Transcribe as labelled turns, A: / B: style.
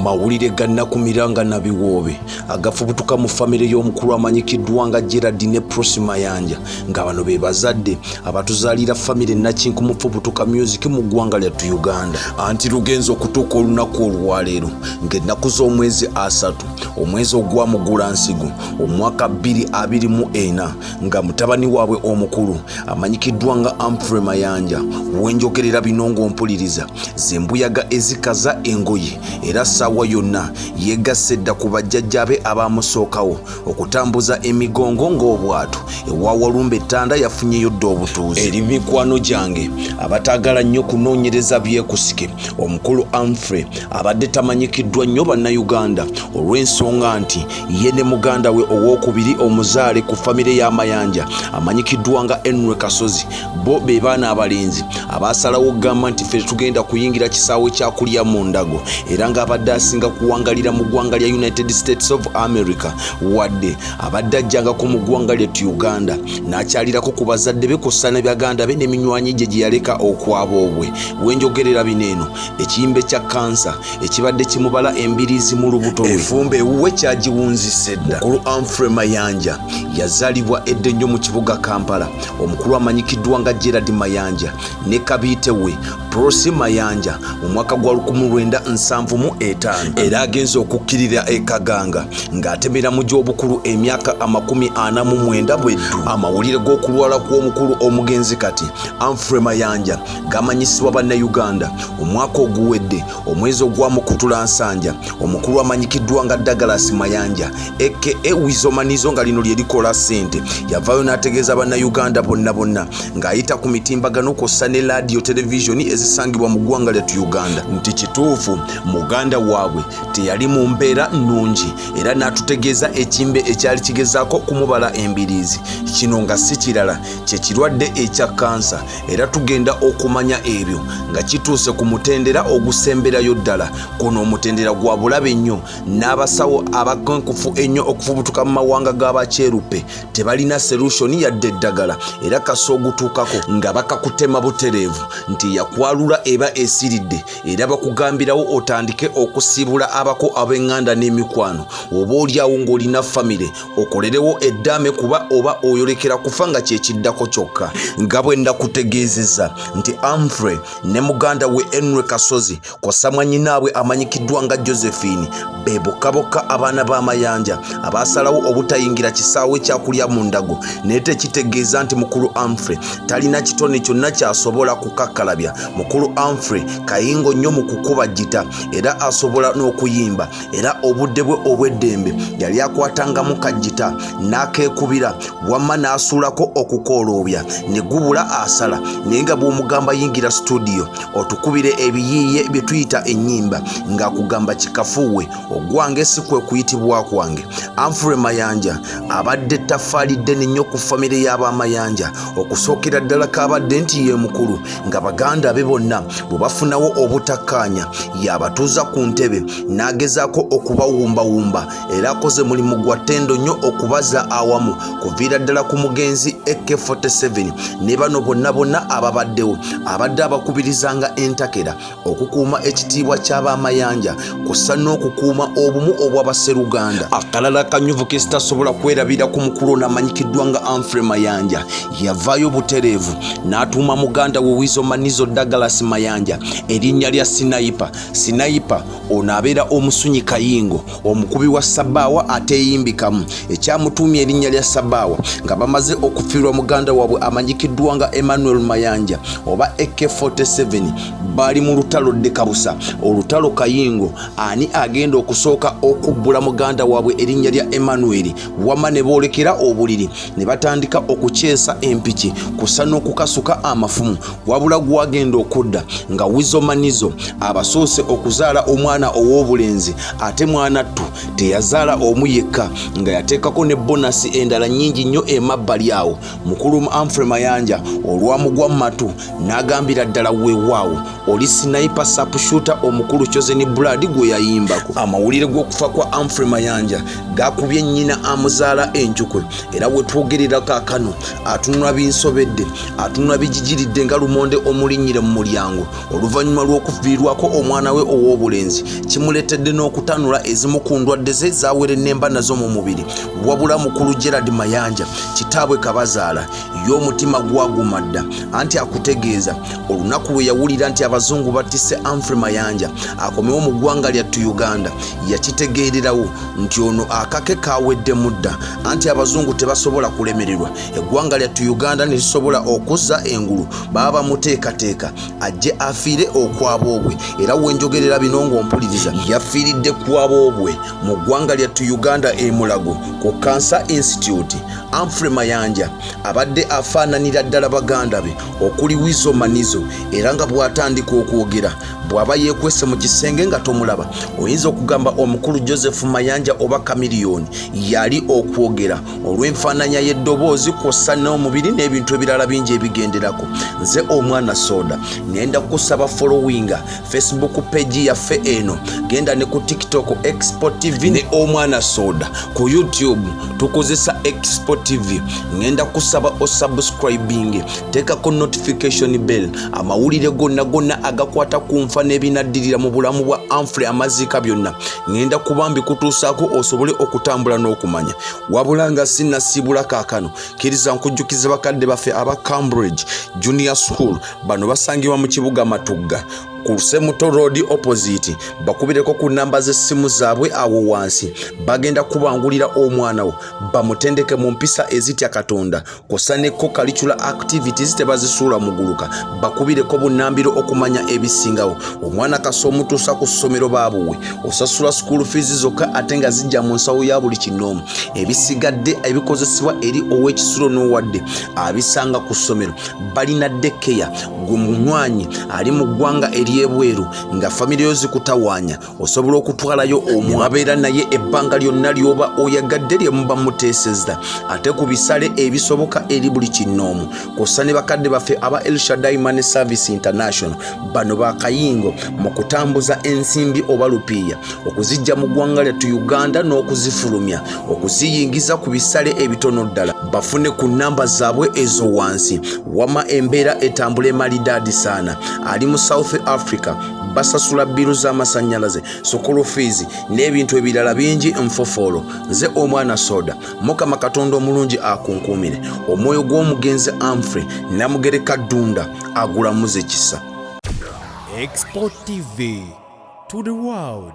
A: Mawulire ga nnaku miranga na biwoobe agafubutuka mu famire y'omukulu amanyikiddwa nga Gerald ne Prossy Mayanja, nga bano be bazadde abatuzaalira famire Nakinku Mufubutuka Music mu ggwanga lyattu Uganda. Anti lugenze okutuuka olunaku olwaleero ng'ennaku z'omwezi 3 omwezi ogwa Mugulansigo omwaka 2024, nga mutabani waabwe omukulu amanyikiddwa nga Humphrey Mayanja, wenjogerera bino ng'ompuliriza, zembuyaga ezikaza engoye, era ssaawa yonna yeegasse dda ku bajjajjaabe abaamusookawo okutambuza emigongo ng'obwato. Ewa Walumba ettanda yafunyeyo dda obutuuze. Eri mikwano gyange abataagala nnyo kunoonyereza byekusike, omukulu Humphrey abadde tamanyikiddwa nnyo Bannayuganda olw'ensonga nti ye ne muganda we ow'okubiri omuzaale ku famire y'Amayanja amanyikiddwa nga Henry Kasozi, bo be baana abalenzi abaasalawo okugamba nti ffe tetugenda kuyingira kisaawe kya kulya mu ndago, era ng'abadde asinga kuwangalira mu ggwanga lya United States of America, wadde abadde ajjangako mu ggwanga lyattu Uganda n'akyalirako ku bazadde be kw'ossa ne baganda be n'eminywanyi gye gye yaleka okwaboobwe. Wenjogerera bino eno, ekiyimbe kya kansa ekibadde kimubala embiriizi mu lubuto lwe efumba ewuwe kyagiwunzise dda. Mukulu Humphrey Mayanja yazaalibwa edda ennyo mu kibuga Kampala. Omukulu amanyikiddwa nga Gerald Mayanja ne kabiite we Prossy Mayanja mu mwaka gwa 1975, era agenze okukkirira e Kaganga ng'atemera mu gy'obukulu emyaka 49 bweddu. Amawulire g'okulwala kw'omukulu omugenzi kati Humphrey Mayanja gamanyisibwa Bannayuganda omwaka oguwedde omwezi ogwa Mukutulansanja. Omukulu amanyikiddwa nga Douglas Mayanja aka Wizomanizo, nga lino lye likola ssente, yavaayo n'ategeeza Bannayuganda bonna bonna ng'ayita ku mitimbagano kw'ossa ne laadiyo televisioni ezisangibwa mu ggwanga lyattu Uganda nti kituufu muganda waabwe teyali mu mbeera nnungi, era n'atutegeeza ekimbe ekyali kigezaako okumubala embiriizi. Kino nga si kirala kye kirwadde ekya kansa, era tugenda okumanya ebyo nga kituuse ku mutendera ogusemberayo ddala. Guno omutendera gwa bulabe nnyo, n'abasawo abakenkufu ennyo okufubutuka mu mawanga g'abakyeruppe tebalina solution yadde eddagala, era kasa ogutuukako nga bakakutema butereevu nti yakwalula eba esiridde, era bakugambirawo otandike okusiibula abako ab'eŋŋanda n'emikwano, oba oliawo ng'olina famire okolerewo eddaame, kuba oba oyolekera kufa nga kyekiddako kyokka. Nga bwe ndakutegeezezza nti Humphrey ne muganda we Henry Kasozi kw'ossa mwannyinaabwe amanyikiddwa nga Josephine be bokka bokka abaana b'Amayanja abaasalawo obutayingira kisaawe kyakulya mu ndago, naye tekitegeeza nti mukulu Humphrey talina kitone kyonna ky'asobola kukakkalabya. Mukulu Humphrey kayingo nnyo mu kukuba ggita, era asobola n'okuyimba, era obudde bwe obw'eddembe yali akwatangamu kajjita n'akeekubira wamma n'asuulako okukooloobya ne gubula asala. Naye nga bw'omugamba yingira situdiyo otukubire ebiyiiye bye tuyita ennyimba, ng'akugamba kikafuuwe, ogwange si kwe kuyitibwa kwange. Humphrey Mayanja abadde ttaffaali ddene nnyo ku famire y'Abamayanja, okusookera ddala k'abadde nti ye mukulu, nga baganda be bonna bwe bafunawo obutakkaanya y'abatuuza ku ntebe n'agezaako okubawumbawumba, era akoze mulimu gwa ttendo nnyo okubaza awamu kuviira ddala ku mugenzi AK47 ne bano bonna bonna ababaddewo. Abadde abakubirizanga entakera okukuuma ekitiibwa ky'Abamayanja kw'ossa n'okukuuma obumu obw'Abaseruganda. Akalala kanyuvu ke sitasobola kwerabira ku mukulu ono amanyikiddwa nga Humphrey Mayanja, yavaayo butereevu n'atuuma muganda we Weasel Manizo Douglas Mayanja erinnya lya Sinayipa. Sinayipa ono abeera omusunyi kayingo, omukubi wa sabaawa ateeyimbikamu, ekyamutuumya erinnya lya sabaawa nga bamaze okufiirwa muganda waabwe amanyikiddwa nga Emmanuel Mayanja oba AK47. Baali mu lutalo ddekabusa, olutalo kayingo, ani agenda okusooka okubbula muganda waabwe erinnya lya Emmanuel, wamma ne boolekera obuliri ne batandika okukyesa empiki kusa n'okukasuka amafumu. Wabula gwagenda okudda nga Weasel Manizo abasoose okuzaala omwana ow'obulenzi, ate mwana ttu teyazaala omu yekka, nga yateekako ne bonasi endala nnyingi nnyo emabbali awo. Mukulu Humphrey Mayanja olwamugwa mu matu n'agambira ddala weewaawo oli sniper sharpshooter omukulu Chosen Blood gwe yayimbako. Amawulire g'okufa kwa Humphrey Mayanja gakubye nnyina amuzaala enjukwe, era we twogerera kaakano atunula binsobedde, atunula bijijiridde nga lumonde omulinnyire mu mulyango oluvannyuma lw'okuviirwako omwana we ow'obulenzi kimuleetedde n'okutanula ezimu ku ndwadde ze zaawerennemba nazo mu mubiri. Wabula mukulu Gerald Mayanja kitaabwe Kabazaala ye omutima gwaguma dda anti akutegeeza olunaku lwe yawulira nti abazungu battise Humphrey Mayanja akomewo mu ggwanga lyattu Uganda yakitegeererawo nti ono akake kaweddemu dda anti abazungu tebasobola kulemererwa eggwanga lyattu Uganda ne lisobola okuzza engulu baba bamuteekateeka ajje afiire okwaboobwe era wenjogerera bino ng'ompuliriza yafiiridde kwaboobwe mu ggwanga lyattu Uganda e Mulago ku Cancer Institute. Humphrey Mayanja abadde afaananira ddala baganda be okuli Wizo Manizo era nga bw'atandika okwogera bw'aba yeekwese mu kisenge nga tomulaba oyinza okugamba omukulu Joseph Mayanja oba Kamiliyoni yali okwogera olw'enfaananya y'eddoboozi kw'ossa n'omubiri n'ebintu ebirala bingi ebigenderako. Nze omwana soda ngenda kusaba followinga Facebook page yaffe eno, genda ne ku TikTok Expo TV ne omwana soda, ku YouTube tukozesa Expo TV. Ngenda kusaba osubscribing, teekako notification bell, amawulire gonna gonna agakwata ku nfa n'ebinaddirira mu bulamu bwa Humphrey amaziika byonna ngenda kuba mbikutuusaako osobole okutambula n'okumanya. Wabula nga sinnasiibula kaakano, kkiriza nkujjukiza bakadde baffe aba Cambridge Junior School. Bano basangibwa mu kibuga Matugga ku Semuto Road opposite. Bakubireko ku namba z'essimu zaabwe awo wansi, bagenda kubangulira omwana wo bamutendeke mu mpisa ezitya Katonda kw'ossa ne co-curricular activities tebazisuula muguluka. Bakubireko bunnambiro okumanya ebisingawo. Omwana kasa omutuusa ku ssomero baabuwe osasula school fees zokka ate nga zijja mu nsawo ya buli kinoomu. Ebisigadde ebikozesebwa eri ow'ekisulo n'owadde abisanga ku ssomero. Balina daycare. Gwe munywanyi ali mu ggwanga ery'ebweru nga famire yo zikutawaanya, osobola okutwalayo omwana abeera naye ebbanga lyonna ly'oba oyagadde lye muba muteesezza, ate ku bisale ebisoboka eri buli kinnoomu. Kw'ossa ne bakadde baffe aba Elshadai Money Service International. Bano bakayingo mu kutambuza ensimbi oba lupiiya okuzijja mu ggwanga lyattu Uganda n'okuzifulumya okuziyingiza ku bisale ebitono ddala. Bafune ku nnamba zaabwe ezo wansi. Wama embeera etambula emalidaadi saana. Ali mu South Africa basasula bill z'amasannyalaze, school fees n'ebintu ebirala bingi nfofoolo. Nze omwana soda, Mukama Katonda omulungi akunkuumire. Omwoyo gw'omugenzi Humphrey Namugereka Ddunda agulamuze kisa.
B: Expo TV to the world.